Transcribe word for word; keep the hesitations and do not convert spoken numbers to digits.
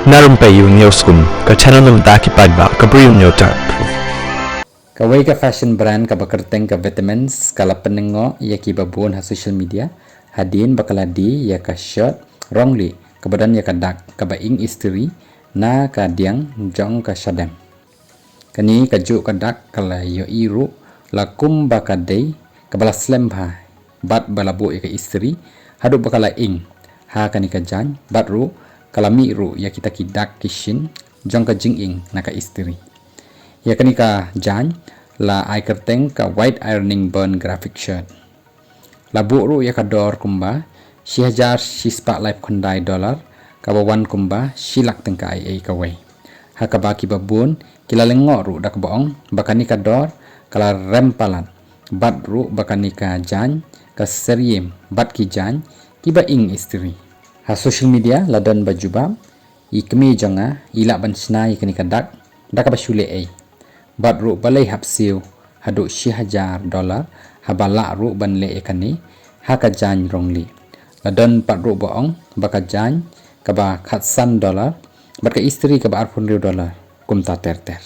Na Rympei U News Kum, ka channel na bynta ki paidbah ka Bri U News Dak. Kawei ka fashion brand kaba kyrteng ka Vitamins ka la pynlyngngoh ïa kiba bun ha social media hadien ba ka la die ïa ka shirt rong lieh kaba don ïa ka dak kaba ing istri na ka diang jong ka shadem. Kane kajuh ka dak ka la ïohi ruh la kum ba ka dei kaba la slem bha bad ba la buh ïa ka istri haduh ba ka la ing ha kane ka jaiñ bad ruh ka la mih ruh ïa kita ki dak ki shin jong ka jinging na ka istri. Ïa kane ka jaiñ la ai kyrteng ka White Ironing Burn Graphic Shirt. La buh ruh ïa ka dor kumba shi hajar shi spah laiphew khyndai dollar, kaba wan kumba shi lak tyngka ei ei kawei. Ha kaba kiba bun ki la lyngngoh ruh da kaba ong ba kane ka dor ka la rem palat bad ruh ba kane ka jaiñ ka syriem bad ki jaiñ kiba ing istri. Ha social media la don ba jubab, i kmie jong nga i lah ban shna ïa kane ka dak da kaba shu leh ei. Bad ruh balei hap siew haduh shi hajar dollar haba lah ruh ban leh ïa kane ha ka jaiñ rong lieh. La don pat ruh ba ong ba ka jaiñ kaba khatsan dollar bad ka istri kaba arphew hynriew dollar, kumta ter ter.